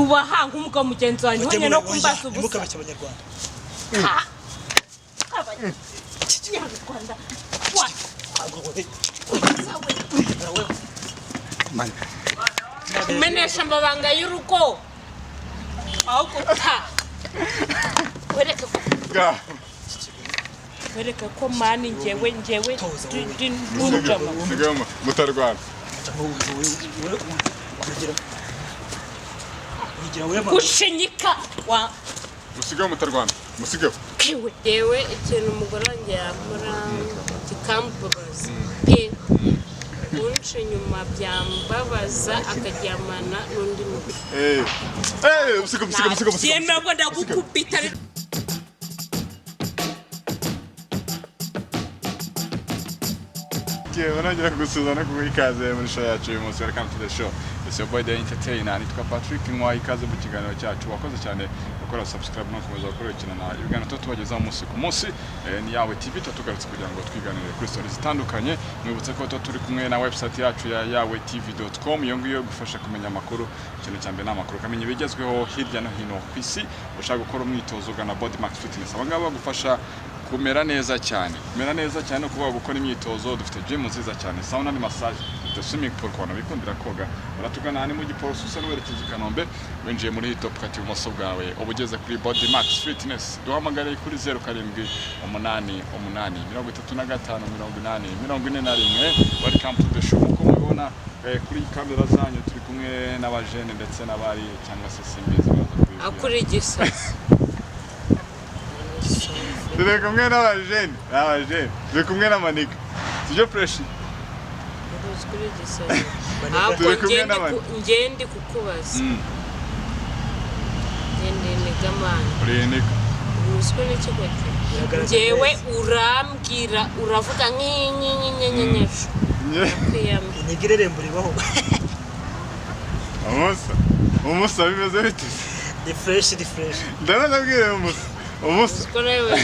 Ubaha nk'umugabo mugenzi wanjye uhanye no kumbaza ubusa. Ntimukabeshye Abanyarwanda. Abanyarwanda. Umenesha amabanga y'urugo ahubwo ta wereke ko wereke ko mani ngewe Toza wowe. Ndi n'umujama. Musigaye mutarwana. Wigira wema. Gushinyika wa Musigaye mutarwana, musigaye. Kiwe yewe, ikintu umugore wanjye yakora kikambabaza pe, kunca inyuma byambabaza, akaryamana n'undi mugore. Eh eh, musigaye, musigaye, musigaye, musigaye. Ntabwo ndagukubita. Okay, barongera kugusuhuza no kuguha ikaze muri show yacu uyu munsi. Welcome to the show. It's your boy the entertainer. Nitwa Patrick Nkwaye, ikaze mu kiganiro cyacu. Wakoze cyane gukora subscribe no gukomeza gukurikirana ibiganiro tuba tubagezaho umunsi ku munsi. Ni Yawe TV, tuba tugarutse kugira ngo twiganire kuri stories zitandukanye. Mwibutse ko tuba turi kumwe na website yacu ya yawetv.com. Iyo ngiyo igufasha kumenya amakuru. Ikintu cya mbere ni amakuru, ukamenya ibigezweho hirya no hino ku isi. Ushaka gukora umwitozo, ugana Body Max Fitness. Aba ngaba bagufasha kumera neza cyane. Kumera neza cyane ni ukuvuga gukora imyitozo. Dufite gym nziza cyane, sauna ni massage, dufite swimming pool ku bantu bikundira koga. Baratugana aha ni mu Giporoso, usa n'uwerekeza i Kanombe, winjiye muri Hilltop ukata ibumoso bwawe uba ugeze kuri Body Max Fitness. Duhamagare kuri 0788 35 80 41. Welcome to the show. Nk'uko mubibona kuri kamera zanyu, turi kumwe n'abajene ndetse n'abari cyangwa se simbizi, baza kubibwira. Akura igisazi. Turi kumwe n'abajene, turi kumwe n'amaniga, sibyo fresh? Kuri igisazi ahubwo. Turi kumwe Ngende n'abandi. Ngende kukubaza. Ngende nigamana. Uri niga. Umuswe n'ikigo. Biragaragara Ngewe neza. urambwira uravuga nk'inyenyenyesho kwiyama. Intege irerembura ibaho. Umusa, umusa, bimeze bite? Ni fresh, ni fresh. Ndabona abwira umusa, umusa. Ko nawe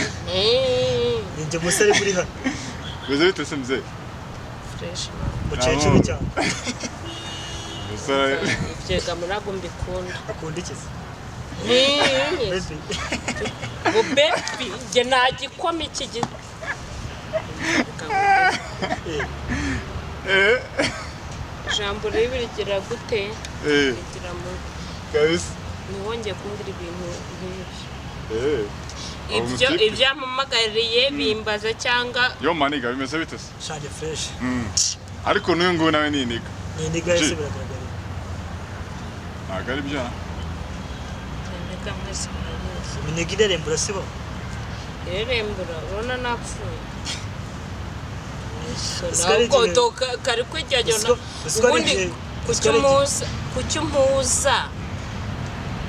Ni njye musore muri hano. Bimeze bite se mzee? Fresh. Mukecuru cyane. Umusore. Ibyo ntabwo mbikunda. Akunda iki se? Nkinye. Baby. Ngo bebi, njye nta gikoma iki ijambo ribi rigira gute? Rigira mu Kabisa. Ntiwongeye kumbwira ibintu nk'ibyo. Ubu Ibyo mutipe. Ibyo yampamagariye bimbaza cyangwa Yo maniga, bimeze bite se? Shanje fresh. Ariko n'uyu nguyu nawe ni iniga. Ni indiga yose G. biragaragara. Ntabwo ari byo. Reka mwese murabizi. Iminega irerembura si bo. Irerembura urabona napfuye. Usiko ari Ntabwo kari kwijyajya. Usiko ari Ubundi usiko ari igihe- kuki umpuza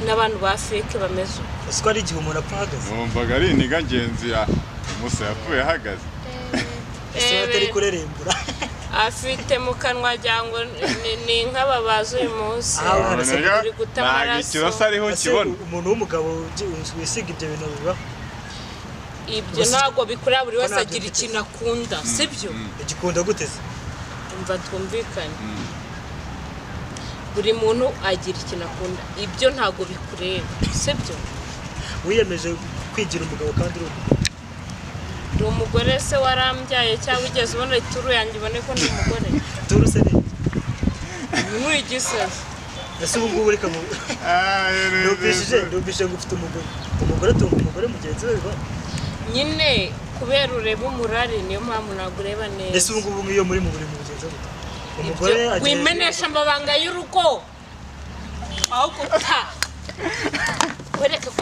n'abantu ba feke bameze uko? Usiko ari igihe umuntu apfa ahagaze. Numvaga ari iniga ngenzi ya umusa yapfuye ahagaze. Ese batari kurerembura? Afite mu kanwa wagira ngo ni nk'ababaza uyu munsi. Ah, Aba niga, Uri guta ntabwo amaraso. ikiroso ariho Ese kibona. umuntu w'umugabo wisiga ibyo bintu bibaho? Ibyo ntabwo bikureba, buri wese Ko ntabyo agira mfite. ikintu akunda, sibyo? Igikunda gute se? Umva twumvikane, buri muntu agira ikintu akunda, ibyo ntabwo bikureba, sibyo? Wiyemeje kwigira umugabo kandi uri umugore. Uri umugore se warambyaye cyangwa ugeze ubona ituru yanjye ubone ko ndi umugore? Turu se ni Ni igisazi. Ese ubu ngubu reka Ah, ndumvishije ngo ufite umugore. Umugore atunga umugore mugenzi we bibaho? Nyine kubera ureba umurari, niyo mpamvu ntabwo ureba neza. Ese ubu ngubu nk'iyo muri mu buriri mubigenza gute? Umugore Ibyo agira wimenesha amabanga y'urugo ahubwo ta wereke ko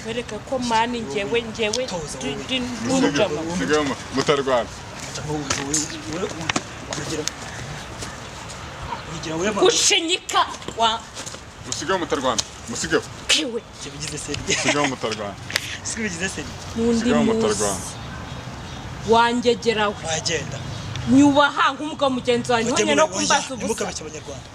wereke ko mani ngewe Toza wowe. ndi n'umujama. Musigaye mutarwana. Wigira wema. Gushinyika wa Musigaye mutarwana, musigaye. kiwe. Ibyo bigize seri. Musigaye mutarwana. Siko bigize seri. N'undi Musigaye munsi mutarwana. wangegerawe. Wagenda. Nyubaha nk'umugabo mugenzi wanjye uhanye no kumbaza ubusa. Ntimukabeshye Abanyarwanda.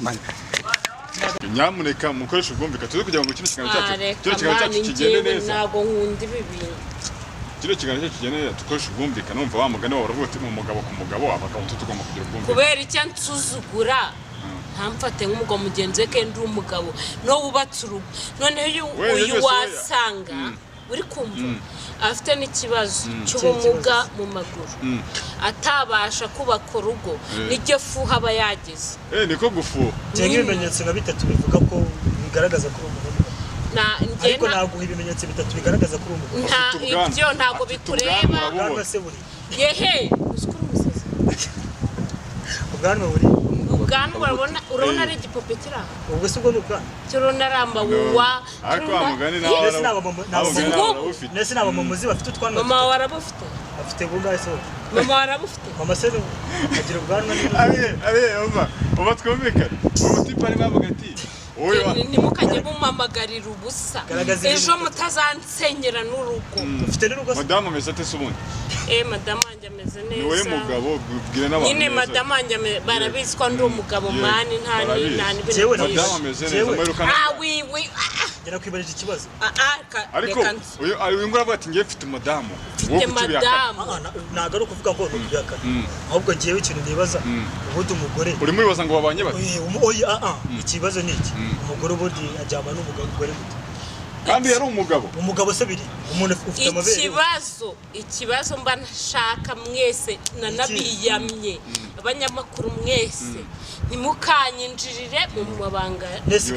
Abanyarwanda. Nyamuneka mukoreshe ubwumvikane, tuze kugira ngo kino kiganiro cyacu Reka kino kiganiro mani cyacu kigende njyewe neza. ntabwo nkunda ibi bintu. Kino kiganiro cyacu kigenera dukoresha ubwumvikane. Wumva wa mugani wawe uravuga uti ni umugabo ku mugabo, abagabo tu tugomba kugira ubwumvikane. Kubera icyo ansuzugura, ntamfate nk'umugabo mugenzi we kandi uri umugabo no wubatse urugo. Noneho We, uyu byose wasanga uri kumva afite n'ikibazo cy'ubumuga mu maguru, atabasha kubaka urugo, niryo fuha aba yagize. Eh, niko gufuha. Cyangwa ibimenyetso nka bitatu bivuga ko, bigaragaza ko uri umugore. Njye Ariko naguha ibimenyetso bitatu bigaragaza ko uri umugore. Nta Afite ubwanwa. ibyo ntabwo Afite bikureba. ubwanwa, urabubona. Ubwanwa se buri? Yehe, uzi ko uri umusazi? Ubwanwa buri? Ubwanwa urabona ari igipupe kiri aho. Ubwo se ubwo ni ubwanwa? Turunaramba wuwa. Ariko wa mugani nawe Mbese ni abamama, ni wa mugani abamama. nawe urawufite. Mbese ni abamama bafite utwanwa? Mama wawe arabufite? Afite bungahe se wowe? Mama wawe arabufite? Mama se agira ubwanwa n'intoki? Abe abe, umva twumvikane, ubu tipe arimo avuga ati wowe Ntimukajye mumamagarira ubusa. Garagaza ibintu Ejo bitatu. mutazansenyera n'urugo. Ufite n'urugo se? Madamu ameze ate se ubundi? Eh, madamu wanjye ameze Ni wowe neza. mugabo, bwira n'abantu Nyine neza. madamu wanjye barabizi ko ndi umugabo. Yego, Mani nta barabizi. nta n'ibintu Jewe byinshi. Madamu ameze neza? Jewe. Mwerukana. Ah, oui oui, ah. Njye nakwibarije ikibazo. Ah, ah, Ariko reka uyu nguyu aravuga ati ngiye mfite umudamu. Mfite Wowe kuki ubihakana? madamu. Ah, ah, ntabwo ari ukuvuga ngo ni ukubihakana, ahubwo ngewe ikintu nibaza, ubundi umugore Urimo uribaza ngo babanye bate? Oye, oye, ah, ah, ikibazo ni iki: umugore ubundi aryama n'umugabo, umugore gute? Kandi yari umugabo. Umugabo se biri umuntu ufite amabere? Ikibazo mba nshaka mwese nanabiyamye, abanyamakuru mwese, ntimukanyinjirire mu mabanga. Nese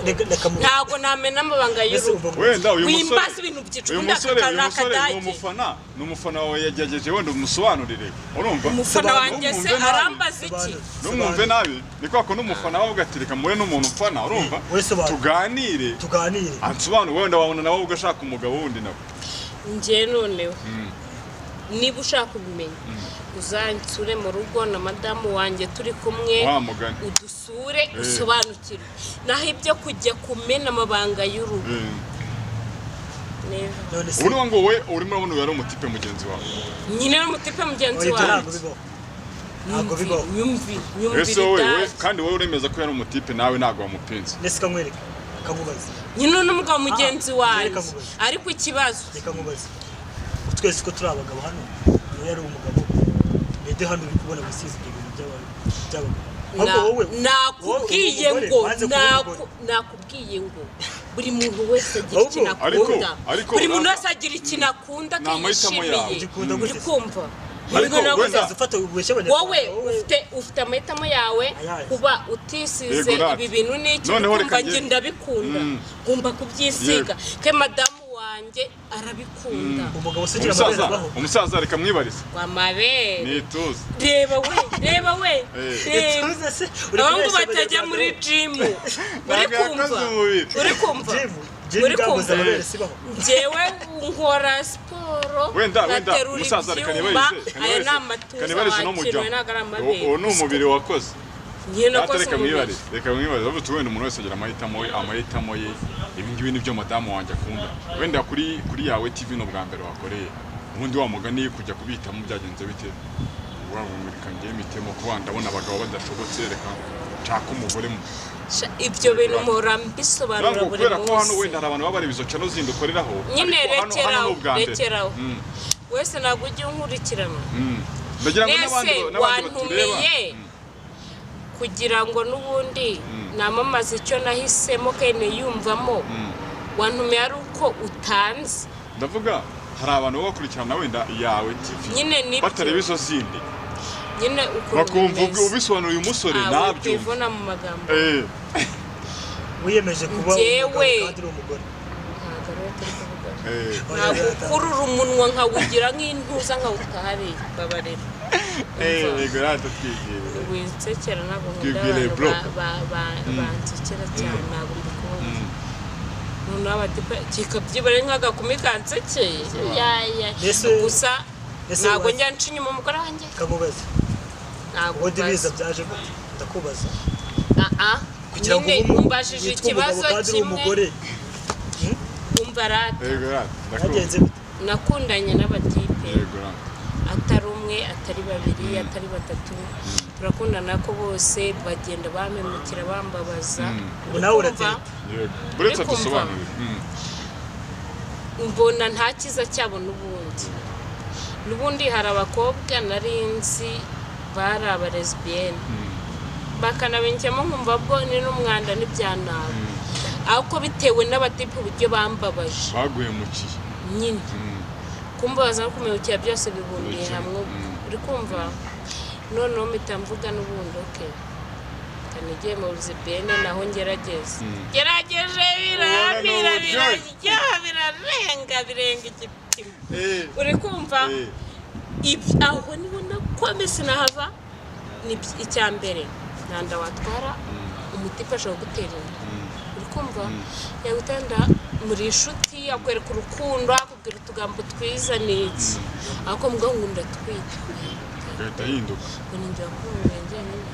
reka Ntabwo namena amabanga Nese y'urugo. umva Wenda uyu musore Wimbaza ibintu byicwa uyu undi musore uyu musore ni akadage. umufana, ni umufana wawe, yagerageje wenda umusobanurire, urumva? Umufana wanjye se Ntumwumve nabi. arambaza iki? Sobanura. Ntumwumve nabi, ni kwa kundi umufana wawe avuga ati reka mure n'umuntu ufana, urumva? We sobanura. Tuganire. Tuganire. Ansobanure, wenda wabona nawe ugashaka umugabo wundi nawe. Njye noneho niba ushaka kubimenya, uzansure mu rugo na madamu wanjye turi kumwe. Wa mugani. Udusure usobanukirwe, naho ibyo kujya kumena amabanga y'urugo, never. None se Ubu ni ngo wowe urimo urabona uyu ari umutipe mugenzi wawe? Nyine n'umutipe mugenzi Oya, ibyo ntabwo wanjye. bibaho, ntabwo bibaho. Nyumvi nyumvira. Ese wowe Idage. kandi wowe uremeza ko yari umutipe, nawe ntabwo wamupinze? Nese kamwereka kamubaza. Nyine n'umugabo mugenzi Ah, wanjye. reka nkubaze. Ariko ikibazo Reka nkubaze, twese ko turi abagabo hano, niyo yari umugabo ninde hano uri kubona wisize ibyo bintu by'abagabo? Ahubwo wowe Nakubwiye wowe ngo wanze kuba umugore. Nakubwiye ngo buri muntu wese agira Ahubwo- ikintu Ariko- akunda. Ariko Buri muntu wese agira ikintu akunda Ni amahitamo yawe. akiyishimiye. Ugikunda Uri gute se? kumva? Ariko Buri muntu wenda- Uzaza ufata ububeshya abanyarwanda. Wowe ufite amahitamo yawe. Ayahe? Kuba utisize Yego, ibi bintu n'iki, Noneho kumva reka njye ndabikunda, ngomba kubyisiga ke madamu wanjye arabikunda. Umugabo se ugira amabere Umusaza, abaho? umusaza, reka mwibarize. Wamabere. Nituze. Reba we, reba we, reba. Ituze se uri Abahungu kubeshya batajya abanyarwanda muri wowe. jimu, uri Ntabwo kumva? yakoze umubiri. Uri kumva? Gym Uri bwabuze kumva? amabere sibaho. Njyewe nkora siporo, Wenda wenda nkaterura umusaza, reka ibyuma. nibarize, reka Aya ni nibarize, amatuza reka nibarize uno wakiriwe, mujya. ntabwo ari amabere. Uwo ni umubiri wakoze. Njye Data, nakoze reka umubiri. mwibarize, reka mwibarize. Bavuze uti wenda umuntu wese agira amahitamo ye, amahitamo ye, ibi ngibi nibyo madamu wanjye akunda. Wenda kuri yawe TV ni ubwa mbere wakoreye, ubundi wa mugani kujya kubitamo byagenze bite? Reka njye mitemo kuba ndabona abagabo badashobotse, reka nshake umugore mu Ibyo bintu mpora mbisobanura Ntabwo buri kubera ko hano munsi. wenda hari abantu baba bareba izo channel zindi ukoreraho, Nyine ariko hano rekeraho, ni ubwa mbere. rekeraho. Wese ntabwo ujya unkurikirana. Ndagira ngo Mbese n'abandi batureba. wantumiye kugira ngo n'ubundi namamaze icyo nahisemo kandi yumvamo. Wantumiye ari uko utanze. Ndavuga hari abantu baba bakurikirana wenda yawe TV Nyine nibyo. batareba izo zindi, Nyine ukuntu bakumva bimeze. ubisobanura uyu musore Ah, nabyumva. wikwivuna mu magambo. Wiyemeje kuba Njyewe. umugabo kandi uri umugore. Ntabwo ariwe turi kuvuga. Oya, Ntabwo oya, ukurura umunwa nkawugira nk'intuza nkawuta hariya, babarira. Yego rata, twigire. Winsekera, ntabwo nkunda Twibwire, abantu bro. bansekera cyane, ntabwo mbikunda. Noneho abatipe kikabyibara nk'agakumi kansekeye yaya. Gusa ntabwo njya nca inyuma umugore wanjye. Kamubaze. Ntabwo Ubundi biza mbaza. byaje gute? Ndakubaza. Ah, ah. Kugira ngo Nyine ube umbajije witwe umugabo ikibazo kandi uri kimwe. umugore. Umva rata. Yego rata, ndakumva. Byagenze bite? Nakundanye n'abatipe, Yego rata. atari umwe, atari babiri, atari batatu, turakundana ko bose bagenda bampemukira, bambabaza. Ubu nawe Uri uratereta. kumva? Yego, buretse Uri kumva? dusobanurire. Mbona nta cyiza cyabo n'ubundi. N'ubundi N'ubundi hari abakobwa nari nzi bari abalesbienne, bakanabinkemo, nkumva bwo ni n'umwanda n'ibyanaba, ariko bitewe n'abatipe uburyo bambabaje. Baguye mu kiyi. Nyine kumbabaza no kumibukira byose bibumbiye hamwe. Uri kumva, noneho mpita mvuga n'ubundi: "Okay, kanigiye mu lesbienne naho ngerageze." Gerageje birambira. Ubona ni uburyohe. Biraryoha, birarenga, birenga igipimo. Uri kumva? Eh. Aho niho nakomye sinahava. Ni icya mbere, nta nda watwara. Umutipe ashobora gutera inda, uri kumva, yagutera inda muri inshuti, akwereka urukundo, akubwira utugambo twiza, ni iki, ariko mbwa ngo ndatwite. Agahita ahinduka. Ngo ninjye wakunguye njyenyine,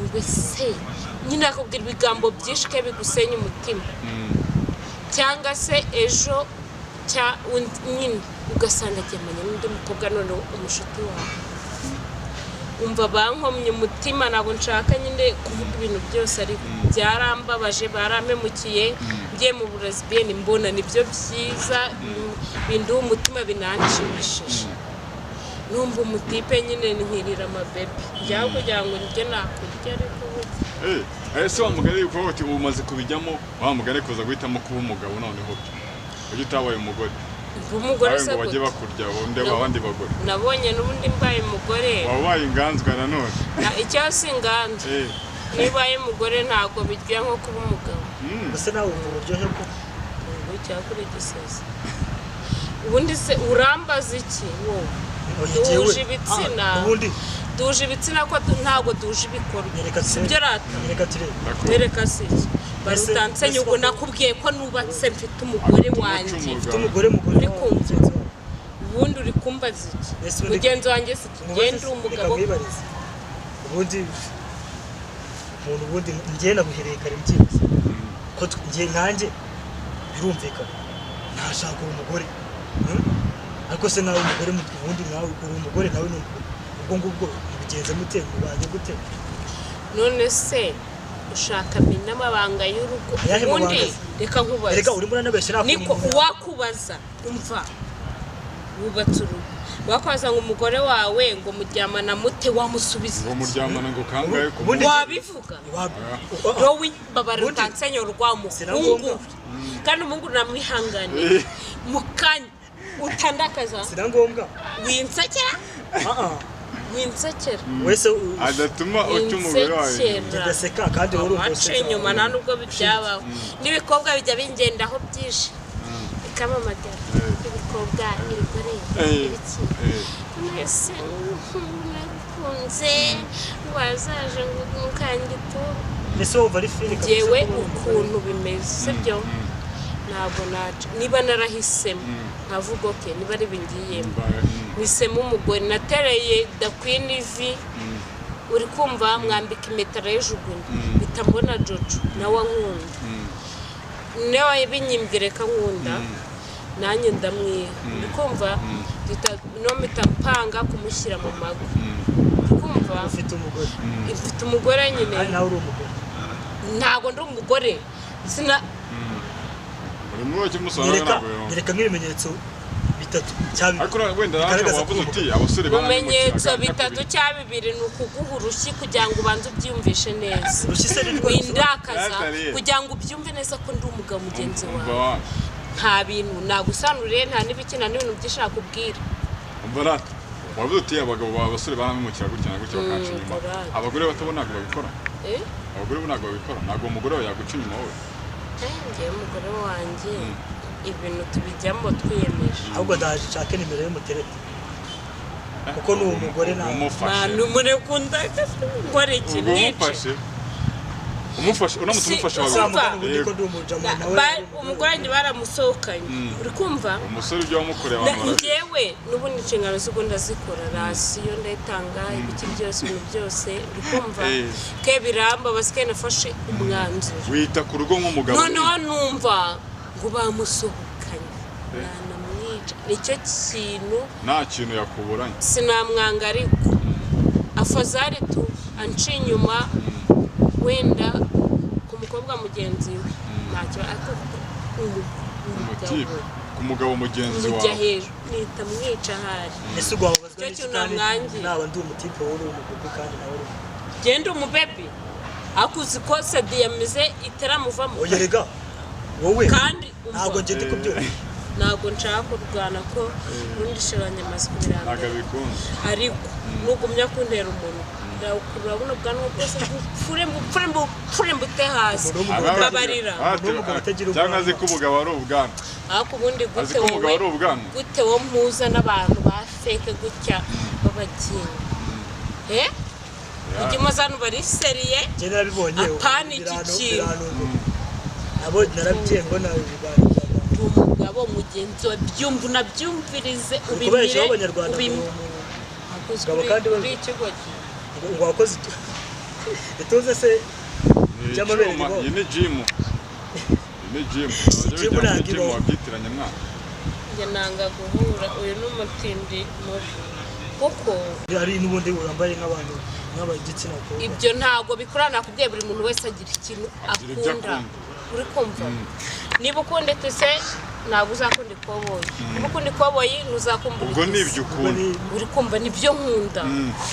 ngo se nyine akubwira ibigambo byinshi ke bigusenya umutima, cyangwa se ejo cya nyine ugasanga agemanye n'undi mukobwa, noneho umushuti wawe. Umva, bankomye umutima. Ntabwo nshaka nyine kuvuga ibintu byose, ariko byarambabaje, barampemukiye. Ngiye mu bulesbienne mbona nibyo byiza, binduha umutima, binanshimishije. Numva umutipe nyine nkirira amabebe njyaho kugira ngo njye nakurya, ariko ubu Ese wa mugani uvuga uti ubu umaze kubijyamo, wa mugani kuza guhitamo kuba umugabo, noneho byo ujye utabaye umugore? Mba umugore Nawe se ngo bajye gute? bakurya undi abandi bagore. Nabonye n'ubundi mbaye umugore. Wabaye inganzwa nanone. Icyo si inganzo. Niba ubaye umugore ntabwo biryoha nko kuba umugabo. Gusa nawe wumva uburyohe bwo Ubu cyakora igisazi. Ubundi se urambaza iki wowe? Oya, Duhuje jyewe- ibitsina. Ah, ubundi Duhuje ibitsina ko ntabwo duhuje ibikorwa. Nyereka turebe. Sibyo rata? Nyereka turebe. Ndakumva. Nereka se iki? Barutansenye ubwo ese nakubwiye ko nubatse, mfite umugore wanjye. Ufite umugore, mugore Uri wawe, kumva? mugenzi wawe. Ubundi uri kumbaza iki? Ese ubundi- Mugenzi wanjye si iki? Mubaze Genda se, uri reka umugabo. mwibarize. Ubundi umuntu, ubundi njye naguhereye kare byibuze ko njye nkanjye birumvikana ntashaka umugore. Ariko se nawe umugore ubundi nawe uri umugore, nawe ni umugore, ubwo ngubwo mubigenza mute? Mubanye gute? None se ushaka menya amabanga y'urugo? Ayahe Ubundi mabanga se? reka nkubaze. Erega urimo uranabeshya, nta kuntu Niko umuntu wakubaza, umva, wubatse urugo, wakubaza ngo umugore wawe ngo muryamana mute, wamusubiza Ngo iki? muryamana ngo kangahe ku Ubundi- munsi? Wabivuga? Wowe babara. Ubundi- Utansenya rwa muhungu. Sinangombwa. Kandi umuhungu namwihanganiye mu kanya utandakaza. Sina ngombwa. Winsekera. Ah, ah. Winsekera. Wese Adatuma uca umugore wawe. Winsekera. Ndaseka kandi wowe urumva Amaca useka. inyuma nta nubwo byabaho, n'ibikobwa bijya bingendaho byinshi bikamamagara, ibikobwa n'ibigore, ibiki. Mwese nagukunze, wazaje ngo mukangito. Ese wumva ari fini kabisa Njyewe kuba uri umugore? ukuntu bimeze sibyo, ntabwo naca niba narahisemo nkavuga: "Okay, niba ari bingiyemo, mpisemo umugore." Natereye dakwini ivi, uri kumva, mwambika impeta arayijugunya, mpita mbona Jojo nawe ankunda, nawe binyimbye reka nkunda, nanjye ndamwiha, uri kumva, no mpita mpanga kumushyira mu mago, uri kumva. Ufite umugore? Mfite umugore nyine. Kandi nawe uri umugore. Ntabwo ndi umugore, sina. Uri muri wowe kimusobanura. Nyereka. Ntabwo yumva. Nyereka nk'ibimenyetso bitatu cya bibiri Ariko wenda nawe bigaragaza ko wavuze uri uti abasore Ibimenyetso bitatu cyangwa bibiri ni ukuguha urushyi kugira ngo ubanze ubyiyumvishe neza. Urushyi se ni rwo? Windakaza. Nathalie. Kugira ngo ubyumve neza ko ndi umugabo mugenzi Umva wawe. wa Nta bintu nagusanuriye, nta n'ibiki, nta n'ibintu byinshi nakubwira. Umva rata, wavuze uti abagabo abasore baramwimukira gutya na gutya bakanca inyuma. Korali. Abagore bato bo ntabwo babikora. Eh? Abagore bo ntabwo babikora, ntabwo umugore wawe yaguca inyuma wowe. Njyewe umugore wanjye ibintu tubijyamo twiyemeje. Ahubwo ndaje nshake nimero y'umuterete kuko ni umugore nawe. Umufashe. Manu murekunda ngora iki? Ubwo Mwice. umufashe, umufashe uramutse umufashe Si- wawe. Samugana ubundi ko Yego. ndi umujama nawe ari umugore. Umugore wanjye baramusohokanye, uri kumva? Umusore ibyo wamukoreye abantu barabizi. Njyewe n'ubundi inshingano z'ubu ndazikora, rasiyo ndayitanga, ibiki byose, ibintu byose, uri kumva? Ke biramba basigaye nafashe umwanzuro. Wita ku rugo nk'umugabo. Noneho numva ngo bamusohokanye, nanamwica, nicyo kintu. Nta kintu yakuburanye. Sinamwanga, ariko afazari tu anca inyuma wenda ku mukobwa mugenzi we ntacyo, ariko umugabo Umutipe. Ku mugabo mugenzi Mujya wawe. hejuru nihita mwica ahari. Ese ubwo wababazwa Icyo n'iki kintu kandi namwangiye. naba ndi umutipe, wowe uri umubebi kandi nawe uri umubebi? Genda umubebi, ariko uzi ko sedi yamize itaramuvamo. Oya rega, wowe Kandi umva, ntabwo ngende kubyumva. Ntabwo nshaka kurwana ko urundi shiranye amaze Ntabwo kubirambira. abikunze. Ariko nugumya kuntera umuntu, ndawukurura buno bwanwa bwose, mbupfure mbupfure mbupfure mbute hasi. Umuntu w'umugabo Mbabarira. Umuntu w'umugabo atagira Cyangwa azi ubwanwa. ko umugabo ari ubwanwa. Ariko ubundi Azi gute ko umugabo wowe ari ubwanwa. Gute wo mpuza n'abantu ba fake gutya babaginga, eh, ujye umuza hano bari sérieux. Njye narabibonye. Apana iki kintu. Birantunguye, nabo narabyiye mbona ibiganiro by'abantu. Ndi umugabo mugenzi wawe, byumva unabyumvirize. Uri kubeshaho Ubimire. Abanyarwanda ngo Ubimire Umugabo kandi kuri ikigogi. Ngo wakoze ituze se Ni by'amabere icyuma, bibaho. iyi ni gym. Iyi ni gym. Gym Abajya ntabwo gym ibaho. wabyitiranya mwana. Njye nanga guhura, uyu ni umutindi mubi kuko Hari n'ubundi wambaye nk'abantu nk'abagitsina gore. Ibyo ntabwo bikorana, nakubwiye, buri muntu wese agira ikintu Agira ibyo akunda. akunda. Uri kumva, niba ukunda itise ntabwo uzakunda ikoboyi, niba ukunda ikoboyi ntuzakumbura Ubwo ni itise. ibyo ukunda. Uri kumva, nibyo nkunda.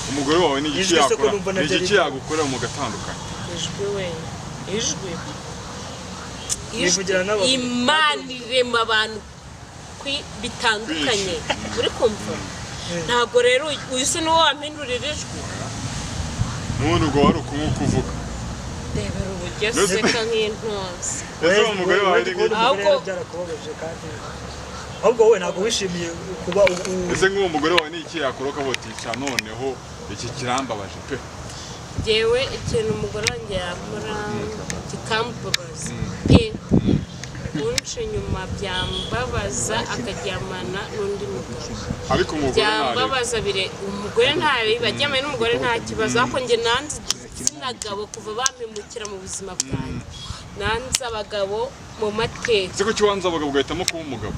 Umugore wawe ni igiki Ijwi se ko yakora? numva Ni naryo igiki yagukorera mugatandukana? Ijwi we, ijwi. Wivugira n'abagore. Imana irema abantu bitandukanye, uri kumva? Ntabwo rero uyu se niwo wampindurira ijwi. N'ubundi ubwo wari ukunywa kuvuga. Rebera uburyo aseka nk'intozi. Ese uwo mugore wawe ni Kubona nk'iki? umugore byarakubabaje kandi ahubwo wowe ntabwo wishimiye kuba Ese nk'uwo mugore wawe ni iki yakora ukabotica noneho iki kirambabaje pe? Njyewe ikintu umugore wanjye yakora kikambabaza pe, kunca inyuma byambabaza, akaryamana n'undi mugabo. Ariko umugore ntareba. Byambabaza bire, umugore ntareba, aryamanye n'umugore nta kibazo, ariko njye nanze igitsina gabo kuva bampemukira mu buzima bwanjye, nanze abagabo mu mateka. Ese kuki wanze abagabo ugahitamo kuba umugabo?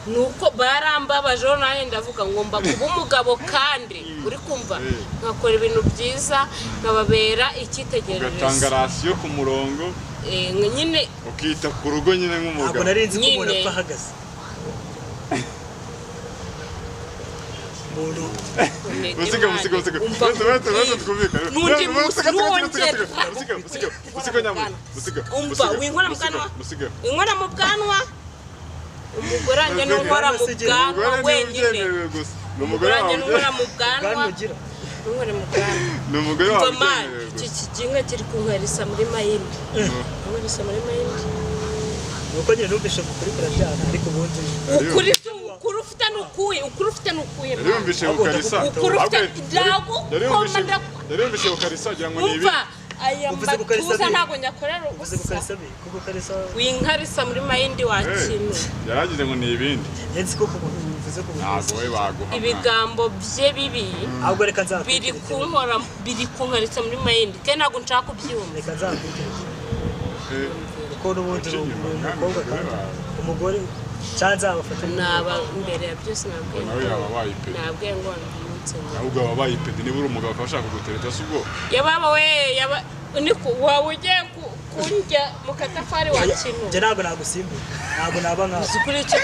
Ni uko barambabaje, rero nanjye ndavuga ngomba kuba umugabo kandi, uri kumva, nkakora ibintu byiza, nkababera icyitegererezo. Ugatanga ration ku murongo. Eh, nyine. Ukita ku rugo nyine Ntabwo nk'umugabo. nari nzi ko umuntu Nyine. apfa ahagaze, umuntu. Musiga, musiga, musiga. Umva. Uretse, uretse, uretse twumvikane. N'undi Uretse, munsi uretse, nongera. Musiga, musiga, musiga nyamara. Musiga. Umva, Musiga, winkora mu musiga, kanwa. musiga. Inkora mu bwanwa, umugore wanjye ni unkora mu bwanwa Umugore niwe wenyine. ubyemerewe gusa. Ni umugore Umugore wanjye wawe ni unkora mu bwanwa. Ubwanwa ugira. Ntunkore mu bwanwa. Ni umugore wawe Umva man, ubyemerewe iki gusa. kiginga kiri kunkarisa muri mind, kunkarisa muri mind. Ni uko nyine numvise ngo ukuri kuraryana, ariko ubundi Ukuri si ukuri ufite ni ukuhe? Ukuri ufite ni ukuhe, man? Yari yumvise gukarisa. Ukuri ufite Ahubwo ndagukoma. Yari yumvise gukarisa agira ngo ni ibi. Umva, aya Uvuze gukarisa matuza bi? ntabwo nyakorera Uvuze ubusa. gukarisa bi kuko karisa. Winkarisa muri mind wa kintu. Yaragize ngo ni ibindi. Njye nzi ko uvuze ko Ntabwo we baguha. Ibigambo bye bibi ahubwo reka biri nzakwitegereze. kunkora, biri kunkarisa muri mind kandi ntabwo nshaka kubyumva. Reka nzakwitegereze Eh, kuko n'ubundi uri Uciye inyuma umukobwa kandi kandi umugore wawe. Umugore cyangwa nzabafata. Naba imbere ya byose nabwiye Nawe yaba abaye ipedi. nabwiye ngo umunsi ngo Ahubwo aba abaye ipedi niba uri umugabo akaba ashaka kugutereta, si ubwo? Yababa we, yaba niko waba ugiye kundya mu katafari wa kintu. Njye ntabwo nagusimbura, ntabwo naba nkawe. Uzi kuri icyo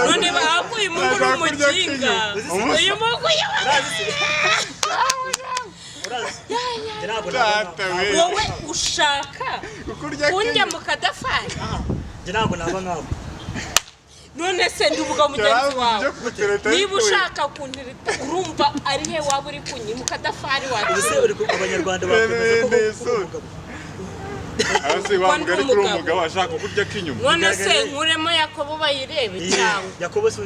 none bahakuye umungu uri umuginga, uyu mungu. Urazi, njye ntabwo naba Data nkawe. we. Wowe ushaka Kukurya kundya mu kadafari. Aha, njye ntabwo naba nkawe. None se ndi umugabo mugenzi wawe? Byo kugutereta. Niba ushaka kuntirita, urumva ari he waba uri kunyi mu kadafari wa Ubu se kintu? uri Abanyarwanda bakwemeza ko Bene kuba umugabo Hasi wa Ko ndi mugari kuri umugabo. umugabo ashaka kukurya k'inyuma. None se nkuremo Yakobo bayirebe cyangwa? Yakobo se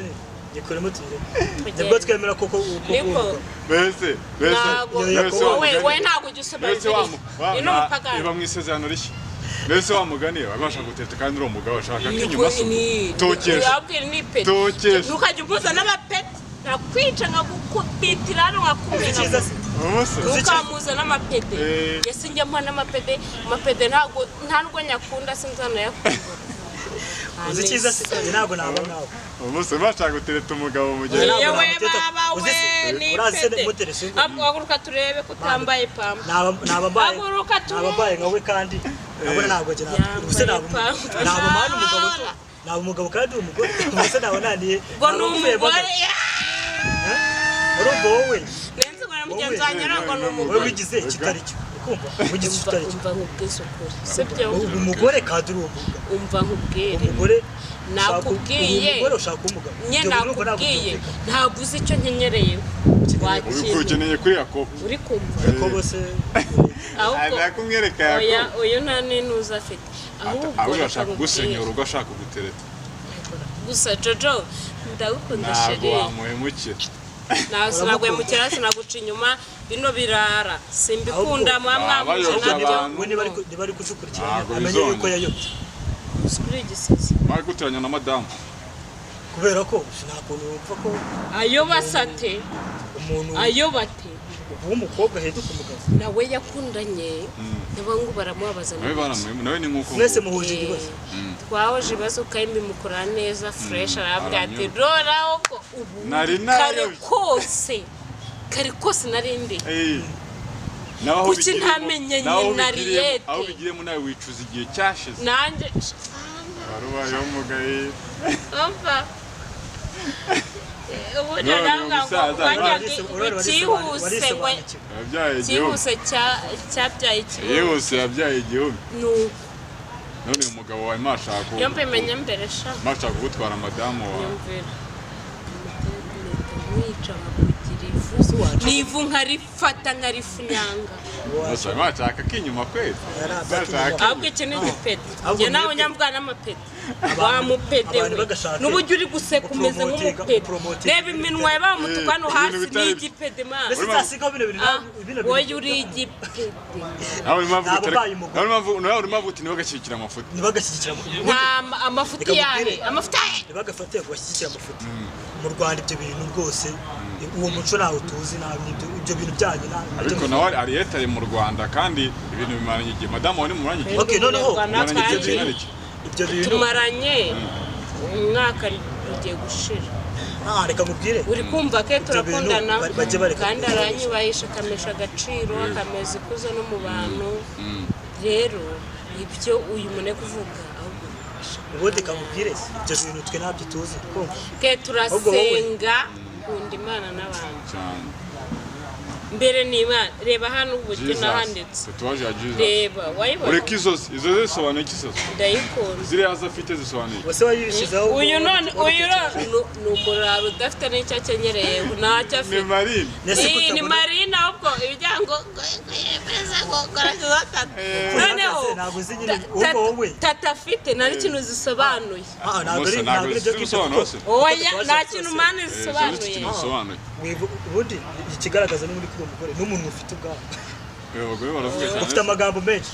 yikuremo tuyirebe, nibwo twemera koko uko. Niko. Mbese mbese Ntabwo mbese wa wowe mugani- wowe ntabwo ujya usoma mbese wa Bibiliya ni n'umupagani. Iba mu isezerano rishya. Mbese wa mugani aba ashaka gutereta kandi uri umugabo ashaka k'inyuma si ubwo? Tokesha. Wabwira ni ipeti. Tokesha. Ntukajya umpuza n'amapeti, nakwica nkagukubitira hano nkakumena. Icyiza se Umunsi. Ntukamuza n'amapede. Eh. Ese njya mpa n'amapede? Amapede ntabwo, nta nubwo nyakunda, sinzanayakunda. Uzi icyiza se? Njye ntabwo naba nkawe. Umunsi bashaka gutereta umugabo mu gihe. Ntabwo Yewe namuteta. baba Uzi we se- ni urazi se ipede. muterese ngo- Haguruka turebe ko utambaye pampa. Naba mbaye Haguruka turebe. naba mbaye nkawe kandi nabona ntabwo njye naba ubuse Yambaye naba pampa. naba mani umugabo tu. Naba umugabo kandi uri umugore, mbese naba naniye. Ngo ni Naba mvuye umugore. Mpagaze. Urumva wowe Nenze ngo na mugenzi wanjye ntabwo ni wowe umugore. wigize ikitari cyo, ukumva wigize Umva, ikitari cyo. umva nkubwize ukuri, sibyo? Ubu umugore kandi uri umugabo. Umva nkubwire. Umugore. Nakubwiye. Umugore ushaka umugabo. Nye Ibyo bintu urumva ntabwo nakubwiye. byumvikana. Ntabwo uzi icyo nkenyereyeho. Ubu ukeneye kuri Yakobo. Uri kumva? Yakobo se? Ahubwo Kumwereka oya. Yakobo. Uyu nta n'intuza afite ahubwo. Ahubwo Reka ashaka kugusenyera nkubwire. urugo, ashaka kugutereta. Gusa Jojo, ndagukunda. Ntabwo Chéri. wamuhemukira. Ntabwo sinaguhemukira, sinaguca inyuma. Bino birara simbikunda, Ahubwo- muba mwamuje Abayobya nabyo. abantu. We niba ari kudukurikirana, Ntabwo amenye yuko bizongera. yayobye. Kuri igisizi. Mwari guteranya na madamu. Kubera ko nta kuntu wumva ko Ayo basate. umuntu Ayo bate. w'umukobwa ahinduka umugabo. Nawe yakundanye n'abahungu baramubabaza. Nawe baramuhemu, nawe ni nk'uko Mwese nguko. muhuje ibibazo. Twahoje ibibazo kandi bimukora neza fresh, arabwira ati Aranyurwa. rora ahubwo ubu Nari kare nayobye. kose, kare kose nari ndi. Eh. Nawe aho Kuki bigiriyemo- ntamenye nawe aho nyina bigiriyemo- Ariete? Aho bigiriyemo nawe wicuza igihe cyashize. Nanjye. Wari ubayeho umugaye. Umva, ubundi None aravuga ngo umusaza, wajyaga icyihuse ngo Yabyaye igihugu. cyihuse cyabyaye ikibuno. Yihuse yabyaye igihugu. Nuko None uyu mugabo wawe mashaka iyo mbimenya mbere sha. Mashaka kugutwara madamu wawe. Nyumvira mwica nkakugira ivu n'ivu nkarifata nkarifunyanga. Gusa mashaka k'inyuma kwezi. Yari Mashaka. Ahubwo iki ni igipeti. Ahubwo Njye nawe mwebwe- nyambwa n'amapeti wa mupede abantu we. bagashaka N'uburyo uri guseka umeze nk'umupede. gupromotinga Reba iminwa yawe bamutuka hano Eh, hasi. ibintu Ni bitari- igipede man. Mbese nzasigaho bino bintu Ah, bino bintu? Wowe uri igipede. Nawe urimo avuga Ntabwo uti- mbaye umugore. Nawe urimo avuga uti ntibagashyigikire amafuti. Ntibagashyigikira Nta amafuti Reka yahe? nkubwire. Amafuti yahe? Ntibagafate ngo bashyigikire amafuti mu Rwanda. Ibyo bintu rwose, uwo muco ntawo tuzi, ntabwo ibyo bintu byanyu Ariko nawe Ariete ari mu Rwanda kandi ibintu bimaranye igihe. Madamu wawe ni mumaranye igihe. Okay, noneho, Umunyarwanda Mumaranye igihe kandi kingana iki? Ibyo bintu tumaranye umwaka ugiye gushira. Ah, reka nkubwire. Uri kumva ke? Ibyo bintu Turakundana bajye bareka kandi kubikoresha. aranyubahisha, akamesha agaciro, akameza ikuzo no mu bantu. Rero ibyo uyu muntu ari kuvuga ahubwo Ubundi kamubwire, ibyo bintu twe ntabyo tuzi, kumva. Ke Ahubwo wowe- turasenga, kunda Imana n'abantu. Cyane. Mbere ni Imana. Reba hano uburyo Jesus. nahanditse. Tatouage ya Jesus. Reba, wayibona? Ureka izozi. Izo zisobanuye iki izozi? Ndayikunda. Ziriya zo afite zisobanuye iki? Ubuse wayibishyizeho? Uyu none uyu none ni umuraro udafite n'icyo akenyereye, ntacyo Ni afite. Marine. Nese ko Iyi ni utabona- Marina. Ahubwo ibijyango yemeza ngo kora tatu noneho Ntabwo uzi nyine, ahubwo wowe. Tata afite nta n'ikintu zisobanuye. Ah, ntabwo ari Musa, ntabwo ari ibyo ntabwo ngibyo zisobanura kuko se? Oya, kuko nta tatuwaje kintu zose- mani Eh, zifite zisobanuye. ikintu zisobanuye. Ubundi ikigaragaza n'ubundi kuri uwo mugore n'umuntu ufite ubwabo. Abagore baravuga cyane. Ufite amagambo menshi.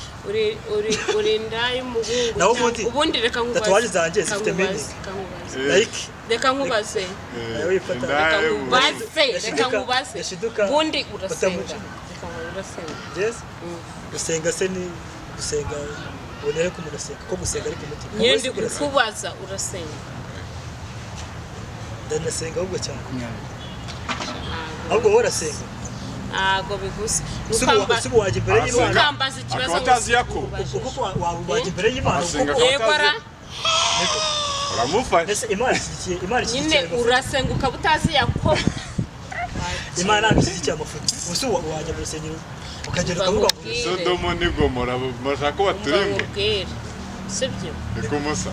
Uri inda y'umuhungu. Naho ubundi, Ubundi reka nkubaze. Tatuwaje zanjye Reka zifite nkubaze, meaning. reka nkubaze. Like Reka nkubaze. Nawe wifata. Inda Reka y'umuhungu. nkubaze, reka nkubaze. Yashiduka Ubundi urasenga? batamuca. Reka nkubaze, urasenga? Yes. Gusenga se ni gusenga, ubonere ko umuntu asenga, ko gusenga ari ku mutima. Nyine Wowe ndi se urasenga? kukubaza, urasenga? Ndanasenga ahubwo cyane. Ahubwo wowe urasenga? Ntabwo bigusa. Si ubu wajya imbere Arasenga. y'Imana? Ukambaza ikibazo Akaba atazi Yakobo. Kuko wajya imbere y'Imana Arasenga kuko akaba Yego ra. atazi. Uramufashe. Mbese Imana ishyigikiye, Imana Nyine ishyigikiye amafuti? urasenga ukaba utazi Yakobo? Imana ntabwo ishyigikiye amafuti. Ubu se wajya mu rusengero ukagenda ukavuga ngo Nkubwire. Sodomo ni Gomora bashaka ko baturimbura. Nkubwire, sibyo? Ni kumusa.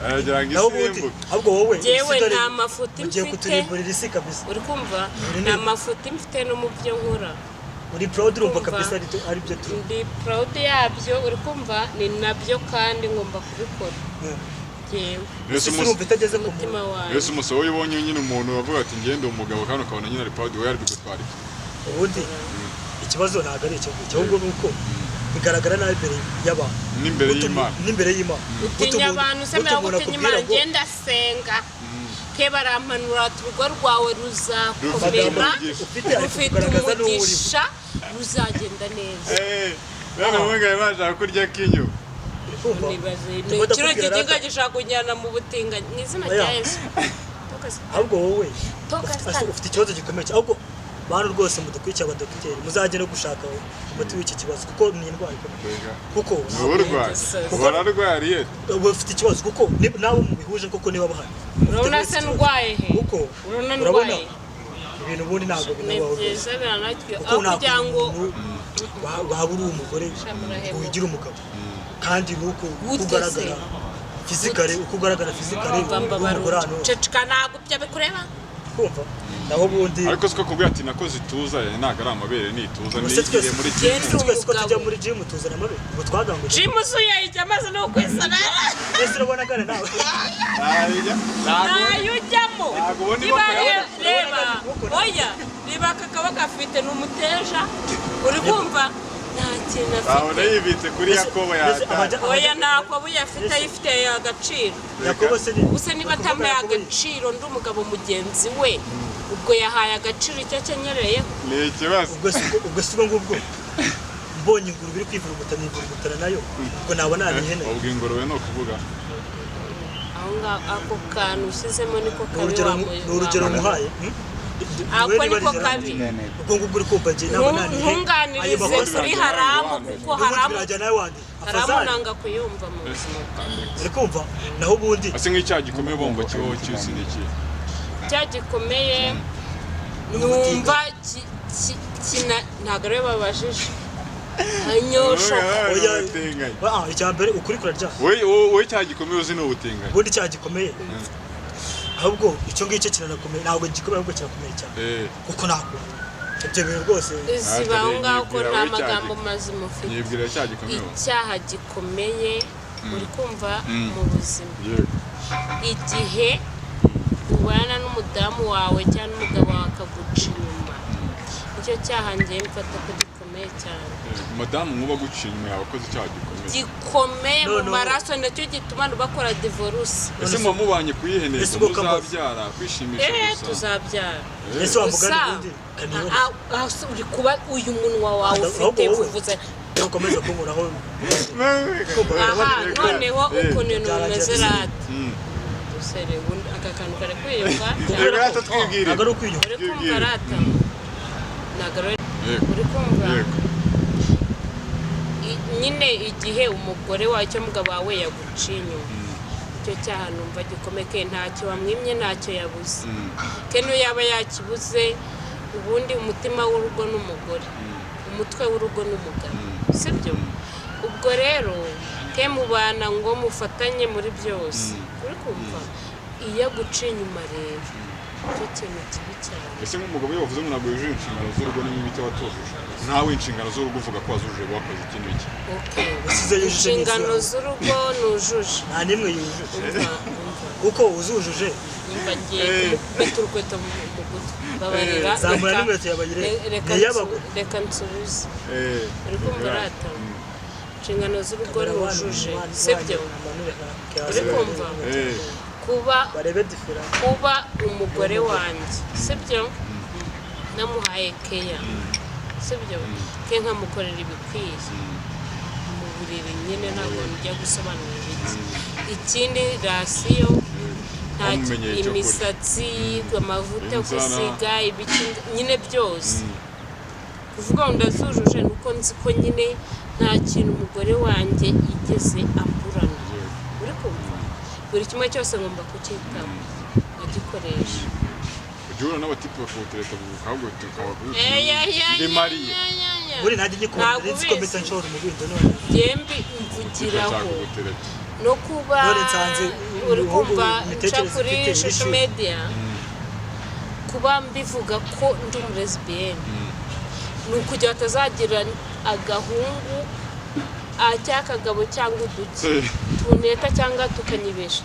Aragira ngo Naho isi ubundi irimbuke. ahubwo wowe Njyewe isi dore nta mafuti ugiye mfite. kuturimburira isi kabisa. Uri kumva? Uri Nta mafuti mfite no mu byo nkora. Uri proud, urumva Kumva. kabisa ari byo tu Ndi proud yabyo, uri kumva? Ni nabyo kandi ngomba kubikora njyewe. Mbese Isi umusa urumva itageze ku Umutima muntu. wanjye. Mbese umusa, wowe ubonye nyine umuntu bavuga ati ngende umugabo kandi ukabona nyine ari proud, wowe ari bigutwara iki? Ubundi ikibazo ntabwo ari icyo ngicyo, ahubwo ni uko bigaragara nabi imbere y'abantu. N'imbere y'Imana. N'imbere y'Imana. Utinya abantu se? Utu Mbere umuntu gutinya akubwira Imana. ngo Ngenda senga ke barampanura ati urugo rwawe ruzakomera, Rufite ufite ari rufite kugaragaza n'uwo uriwe. umugisha, ruzagenda neza. Eh, none umugabo bashaka kurya k'inyuma. Uri kumva? Nibaze Ndimo kino ndakubwira kiginga rata. gishaka kunjyana mu butinganyi mu izina Oya. rya Yesu. Toka Satani. Ahubwo wowe Toka Satani. ufite ikibazo gikomeye cyane. Ahubwo Bantu rwose mudukurikira, abadogiteri, muzajye no gushaka umuti w'iki kibazo, kuko ni indwara ikomeye. Mbega. Kuko Ni uburwayi. Bararwariye. Bafite ikibazo, kuko nabo mubihuje koko niba bahari. Urabona Mufite se ikibazo. ndwaye he? Kuko Urabona urabona ndwaye? ibintu ubundi ntabwo Ni binabaho rwose. byiza, biranaryoha Kuko aho nta kugira ngo kuntu waba uri umugore ngo wigire umugabo, kandi nuko uko Gute se? ugaragara physically, uko ugaragara physically Umva, uri mbabara. umugore hano hose. Ceceka, ntabwo ibyo bikureba. Kumva, naho ubundi Ariko siko kubwira ati nakoze ituza, ntabwo ari amabere, ni ituza. Ubuse Nigiriye muri Genda. gym. Twese ko tujya Umugabo. muri gym tuzana amabere, ubu twaganguje. Gym uzuye ijya amaze no kwisanara. Ese urabona agana nawe? Ntajya. Ntabwo Ntayo ujyamo. Ntabwo ubona Niba iboko reba, oya, reba aka kaboko afite ni umuteja, uri kumva nta kintu Babona afite. yibitse kuri Yakobo yataye. Oya, ntako abuye afite, ayifitiye agaciro. Yakobo se ni Ubuse niba atampaye agaciro, ndi umugabo mugenzi we, ubwo yahaye agaciro icyo akenyereyeho? Ni ikibazo. Ubwo si ubwo ngubwo mbonye ingurube iri kwivuruguta nivurugutana nayo, ubwo nabona ni ihene. Ubwo ingurube ni ukuvuga. Aho ngaho ako kantu ushyizemo niko Ni kabi. urugero, ni urugero muhaye, Ako niko kabi. Ubwo ngubwo uri kumva njye nabona ni ihene. Ayo Ntunganirize makosa kuri haramu, kuko n'ubundi haramu birajya nawe wandi haramu afazari. nanga kuyumva mu buzima bwanjye. Uri kumva, naho ubundi Ase nk'icyaha gikomeye bumva kibaho cy'isi ni iki? Icyaha gikomeye numva ntabwo ariwe babajije, nyoshoka. Oya. Ubutinganyi. Ah, icya mbere ukuri kuraryana. Wowe icyaha gikomeye uzi ni ubutinganyi. Ubundi icyaha gikomeye, ahubwo icyo ngicyo kiranakomeye, ntabwo gikomeye, ahubwo kirakomeye cyane. Kuko ntabwo ibyo bintu rwose Ziba aho ngaho ko Nyibwira nta wowe icyaha magambo mazima ufite. Nyibwira icyaha gikomeye wowe. Icyaha gikomeye, uri kumva, mu buzima, Yego. igihe ubana n'umudamu wawe cyangwa n'umugabo wawe akaguca inyuma, nicyo cyaha ngiye mfata ko gikomeye cyane. Madamu nkuba aguciye inyuma yawe akoze icyaha gikomeye. Gikomeye No, mu no. maraso, nacyo gituma bakora divorce. Ese muba mubanye kuyihe ntego? Ese ubwo kambaza. Muzabyara, kwishimisha gusa? Tuzabyara. Ese wa mugani Gusa, ubundi kanibone. uri kuba uyu munwa wawe Ahubwo ufite wowe. kuvuza. Ukomeza kunkuraho. Aha noneho ukuntu ibintu Byarangira bimeze bisa. rata dusere ubundi aka kantu kari kwiyunga. Yego, rata twibwire. Ntabwo ari ukwiyunga. Uri kumva rata, ntabwo ari Yego. uri kumva. Yego. Nyine igihe umugore wawe cyangwa umugabo wawe yaguciye inyuma, icyo cyaha numva gikomeye, ke ntacyo wamwimye, ntacyo yabuze, ke niyo yaba yakibuze. Ubundi umutima w'urugo ni umugore, umutwe w'urugo ni umugabo, sibyo? Ubwo rero ke mubana ngo mufatanye muri byose, uri kumva, iyo aguciye inyuma rero, icyo kintu kibi cyane. Ese nk'umugabo iyo bavuze ngo ntabwo yujuje inshingano z'urugo, ni nk'ibiki watujuje nawe? Inshingano z'urugo uvuga ko wazujuje, wakoze iki n'iki? Okay. Usize yujuje Inshingano n'izabo. z'urugo nujuje. Nta n'imwe yujuje. Umva, umva. Kuko uzujuje Umva, ngiye kumukubita urukweto mu gutwi, babarira. Zamura n'inkweto yabayire. Reka Ni iy'abagore. Reka nsubize. Uri kumva rata, inshingano z'urugo nujuje, sibyo? Uri kumva? Kuba Barebe différence. Kuba umugore wanjye, sibyo, namuhaye keya, sibyo, ke nkamukorera ibikwiye mu buriri nyine, ntabwo njya gusobanura iki ikindi, ration nta Wamumenyeye icyo kurya. Imisatsi, amavuta yo Inzara. gusiga, ibiki nyine byose. Kuvuga ngo ndazujuje ni uko nzi ko nyine nta kintu umugore wanjye yigeze amburana, uri kumva, buri kimwe cyose ngomba kucyitaho, nkagikoresha. Ujya uhura n'abatipe bakagutereta, ahubwo tukaba Eya, ndi mariye. ya. Buri nanjye nyikunda. Ntabwo Nzi ko ubizi. mpita nshora umubindo none. Njyembi mvugiraho Ashaka kugutereta. No kuba None nsanze uri ubu kumva nca imitekerereze kuri mfite social iri media, kuba mbivuga ko ndi umulesbienne ni ukugira batazagira agahungu cyangwa akagabo cyangwa uduki tuneta cyangwa tukanyibesha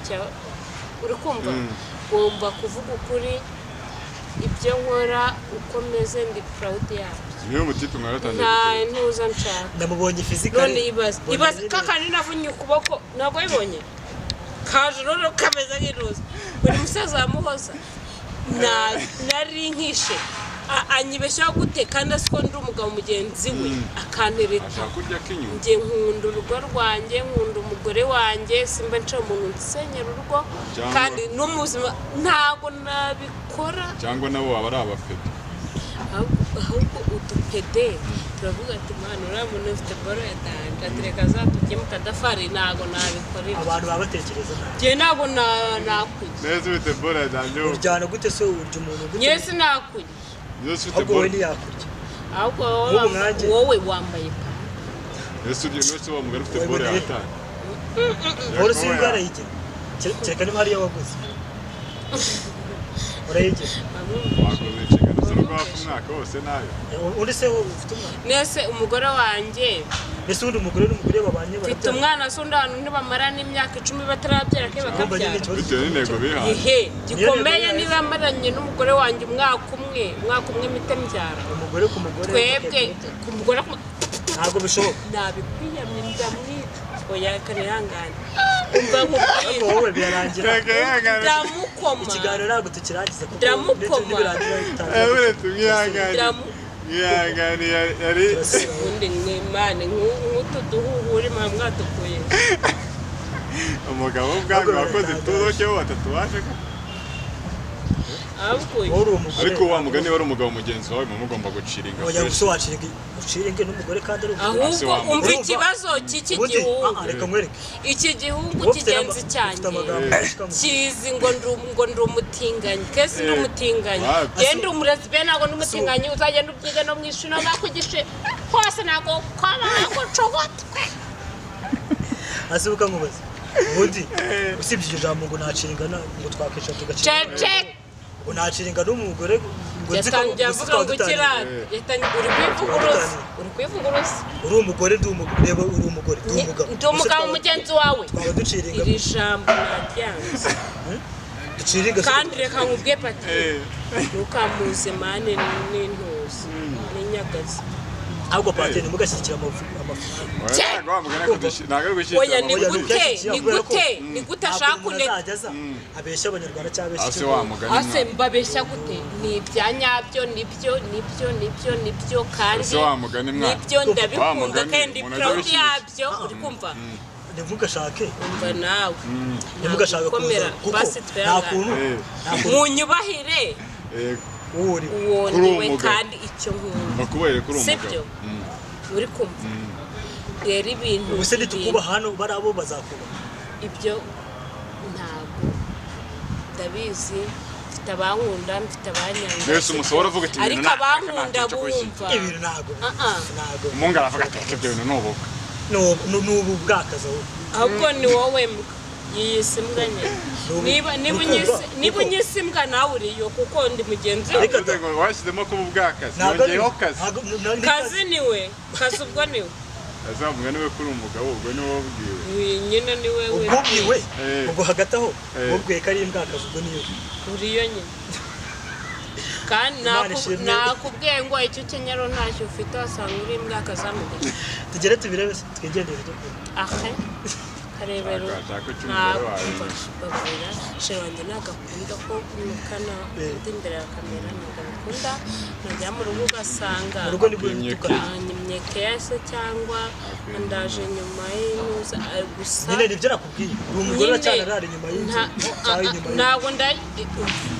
uri kumva, ngomba kuvuga ukuri, ibyo nkora uko meze, ndi proud yabyo. Niyo mutipe mwaratangiye Nta gutereta. ntuza nshaka. Namubonye physically. None ibaze, Mbona ibaze nyine- kakandi navunnye ukuboko, ntabwo wabibonye, kaje noneho kameze nk'iruza, buri musaza wamuhoza nari nkishe anyibeshaho gute kandi azi ko ndi umugabo mugenzi we, akantereta? Ashaka kurya k'inyuma. Njye nkunda urugo rwanjye, nkunda umugore wanjye, simba nca umuntu nsenyera urugo. Cyangwa- Kandi no mu buzima ntabwo nabikora. Cyangwa nabo baba ari abafeto. Ahubwo udupede turavuga ati mwana uriya muntu ufite boro ya danger, ati reka azatujye mu kadafari, ntabwo nabikora ibyo. Abantu baba batekereza nabi. Njye ntabwo nakurya. Neza, ufite bora yanjye. Uryana gute se? Urya umuntu gute? Njye sinakurya. Neza ufite Ahubwo wowe bora. ntiyakurya. Ahubwo wowe Nk'ubu wambaye, nkanjye. wowe wambaye ipantaro. Neza urya, neza wa mugore ufite Wowe bora mboneye. yataye. Boro si indwara yigira. Kereka niba hariyo waguze urayigira. Wakoze inshingano z'urugo hafi umwaka wose nayo. Undi se wowe ufite umwana? Nese umugore wanjye Mbese ubundi umugore n'umugore babanye mfite barabyara? Umwana se undi ahantu ntibamara n'imyaka 10 batarabyara ke Urumva nyine bakabyara? ikibazo Bitewe n'intego bihaye. Ihe gikomeye Niyo ntego. Niba maranye n'umugore wanjye umwaka umwe, umwaka umwe mpite mbyara. Umugore ku mugore. Twebwe ku mugore Ntabwo bishoboka. Nabikwiyamye, ndamwica. Oya, kanihangane, umva Ariko nkubwire. wowe birarangira. Reka yihangane. Ndamukoma. Ikiganiro ntabwo tukirangiza kuko Ndamukoma. nibirangira bitangira. Uretse mwihangane. Mwihangane yari Turasubira. Ubundi mwimane nk'utu duhuhuri muba mwatukuye. Umugabo ubwanwa wakoze ituroke bo batatu baje ko. Ahubwo Wowe uri umugore. Ariko wa mugani, wari umugabo mugenzi wawe muba mugomba guciringa Oya, fresh. gusa waciringa, uciringe n'umugore kandi ari umugore. Ahubwo wa umva mugore. ikibazo cy'iki Ubundi gihugu. Reka nkwereke. Iki gihugu Wowe ufite kigenzi ufite cyanjye amagambo menshi kamu. Kizi ngo ndi umutinganyi, kesi ndi umutinganyi. Wapi? Genda umurezi be, ntabwo ndi umutinganyi. Uzagenda ubyige no mu ishuri no bakwigishe hose, ntabwo kwaba ntabwo ncogotwe. Hasi ukankubaza. Ubundi usibye iryo jambo ngo naciringa ngo twakwicara tugaciringa. Cecek. Ngo naciringa n'umugore ngo nzi ko Yatangiye gusa avuga twaba ngo dutaniye. ukira, yatangiye uri kwivuguruza, uri kwivuguruza. Uri umugore, ndi umugore, reba, uri umugore, ndi umugabo. Ndi umugabo Gusa mugenzi wawe. Twaba duciringa. Iri jambo naryanze. Duciringa se. Kandi reka nkubwiye, Pati, ntukamuze mane n'intuzi n'inyagazi. Ahubwo Pati, ntimugashyigikire amafu. Oya, ntabwo wa mugani ari ntabwo ari gushyigikira Oya, ni amafuti. Oya, gute ntibyashyigikira ni kubera ko gute ni gute ntabwo ashaka umuntu kuneka? azajya aza abeshya abanyarwanda cyangwa abeshya Ase ikigo. wa mugani Ase mbabeshya gute? Ni ibya nyabyo, nibyo, nibyo, nibyo, nibyo kandi Ese wa mugani mwana. nibyo Wa ndabikunda mugani, kandi umuntu ajya proud abishyigikira. yabyo, uri kumva? Ntimugashake. Umva nawe. Ntimugashake kuza Gukomera, kuko basi nta twihangane. kuntu nta kuntu Munyubahire. Yego. Uwo uri we. Uwo Kuri ndiwe uwo mugabo. kandi icyo nkunda. Bakubere kuri uwo Sibyo? mugabo. Uri kumva rero ibintu Ubu se nitukubaha hano, bari abo bazakubaha? Ibyo ntabwo ndabizi. Mfite abankunda, mfite abanyanga. Mbese umusore aravuga ati, ibintu Ariko abankunda ntacyo bumva. Ibintu ntabwo Ah, ah. ntabwo Umuhungu aravuga ati, "Reka ibyo bintu ni ubukwe." Ni ubu bwakazi ahubwo. Ahubwo ni wowe mbwa yiyise imbwa nyine. Niba Ukumva, niba kuko- unyise imbwa, nawe uriyo kuko ndi mugenzi we. Ariko Uvuze ngo washyizemo kuba ubwakazi. Ntabwo ari Yongeyeho kazi. ntabwo ni Kazi niwe kazi, ubwo niwe. Ese wa mugani we, kuri umugabo ubwo niwe wabwiwe. Uyu nyine ni wewe. Ubwo ubwiwe ubwo hagati aho ubwiwe ko ari imbwakazi, ubwo niyo. Uriyo nyine kandi Imana ishimwe. Nakubwiye ngo icyo ukenyero ntacyo ufite, wasanga uri imbwa kazamugaye. Tugere tubirebe se, twigendere tujye kure. Ahe karebero. Shaka icyo umugore wawe Ntabwo babwira chéri wanjye, ntabwo akunda ko nukana ndi imbere ya kamera, ntabwo abikunda. Najya mu rugo ugasanga Mu rugo nibwo Akwimye bitukana. Anyimye kese cyangwa ndaje nyuma y'intuza ari gusa. Nyine nibyo nakubwiye, uri umugore Nyine, uracyana inyuma y'inzu cyangwa inyuma y'inzu. Ntabwo nda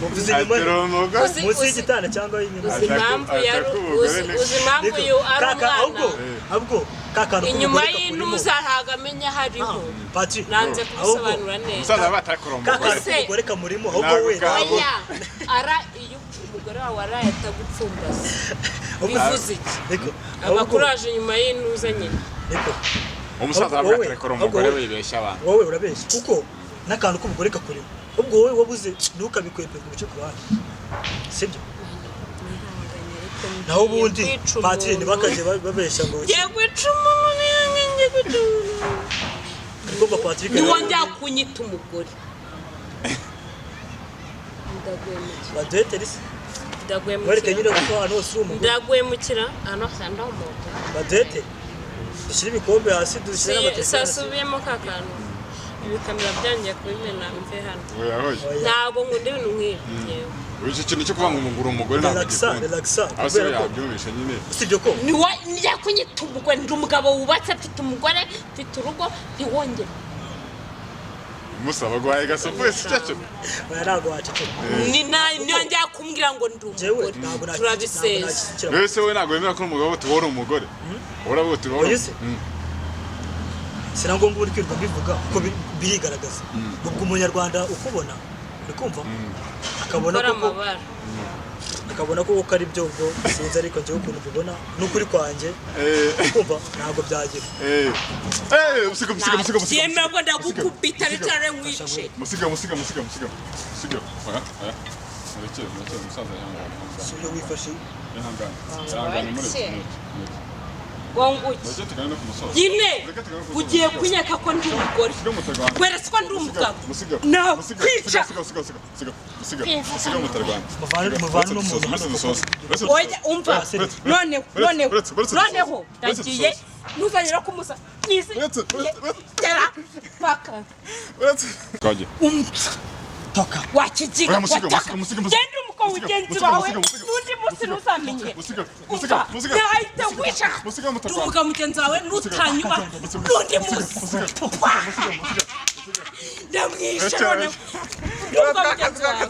Uvuze inyuma Ati, "Uri umugore." munsi y'igitanda cyangwa inyuma. Uzi impamvu yari Ataka umugore uzi impamvu Niko, uyu ari kaka, ahubwo umwana ahubwo ka kantu inyuma k'umugore kakurimo. y'intuza ntabwo amenya hariho. Ah, Patrick, Nanze ahubwo kubisobanura neza. Umusaza aba atarakora ka umugore. kantu Se- k'umugore kamurimo, ahubwo Ntabwo we kabo. Oya, ara iyo umugore wawe araye atagupfumbase Ahubwo- bivuze iki? Niko, ahubwo Amakuru aje inyuma y'intuza nyine. Niko, Umusaza Ahubwo aravuga ati, wowe- "Rekora ahubwo umugore wowe- wibeshya abantu." Wowe urabeshya kuko n'akantu k'umugore kakurimo, ubwo wowe wabuze ntukabikwepe ngo ubice ku ruhande, sibyo? Nihanganye ariko Naho ngiye ubundi kwica Patrick, umuntu. ntibakajye babeshya ngo Ngiye kwica umuntu, nihanganye, ngiye kwica umuntu. Ndumva Patrick Ntiwongera kunyita umugore, ndaguhemukira. Baduhetere se, wereke nyine Ndaguhemukira. ko ahantu hose uri umugore. Ndaguhemukira ahantu hose ndi umugore. Baduhetere, dushyire ibikombe hasi, dushyire n'amatelefone hasi. Sasubiyemo ka kantu, ibikamera byangiye kubimena, mve hano. Oya, oya. Oya. Ntabwo nkunda ibintu nk'ibi yewe. Icyo kintu cyo kuvuga ngo uri umugore ntabwo Relaxa, gikunda. relaxa, Aho se kubera ko yabyumvishe nyine. usibye ko Niwo njya kunyita umugore, ndi umugabo wubatse, mfite umugore, mfite urugo, ntiwongere. Musaba guhaye gasopo ese cyacu. Oya, ntabwo waceceka. Ni niyongera kumbwira ngo ndi Njyewe umugore, ntabwo turabisesa. nashyigikira. Wese we ntabwo wemera ko uri umugabo, tuba uri umugore. Uravuga uti Oya se. Si na ngombwa uri kwirirwa mbivuga kuko birigaragaza. Ubwo umunyarwanda ukubona, uri kumva, akabona Gukora koko, amabara. akabona ko ari byo. Ubwo sinzi, ariko njyewe ukuntu mbibona n'ukuri kwanjye, kumva ntabwo byagira. Musiga, musiga, musiga, musiga. Nabyemera ngo ndagukubita bitare nkwice. Musiga, musiga, musiga, musiga, musiga. Oya, oya, murekere, murekere umusaza, yihangane. Si iyo wifashe. Yihangane, yihangane, mureke, mureke, mureke. Wonguke. Mureke tugane no ku musozo. Nyine Mureke tugane no ku musozo. ugiye kunyeka ko ndi umugore. Musiga mutarwana. Weretse ko ndi umugabo. Musiga. Nakwica. Musiga, musiga, musiga, musiga, musiga, musiga mutarwana. Muvane uno muntu Uretse hano. dusoze, uretse Oya, umva. Uretse, Noneho, uretse, noneho, uretse, uretse, noneho uretse ndagiye dusoze. ntuzongera kumusa nyizi. Uretse, uretse, uretse. Gera paka. Uretse twagiye. Umva. Toka. Wakigiga Oya, musiga, wataka. musiga, musiga, musiga. Genda umukobwa Musiga, mugenzi musiga, wawe musiga, musiga. n'undi munsi ntuzamenye. Musiga, musiga, Umva, musiga. nahita nkwica. Musiga mutarwana. Ndi umugabo mugenzi wawe nutanyuba Musiga, n'undi musiga, munsi. musiga, Ndamwishe Uretse, noneho. Ndi umugabo mugenzi wawe.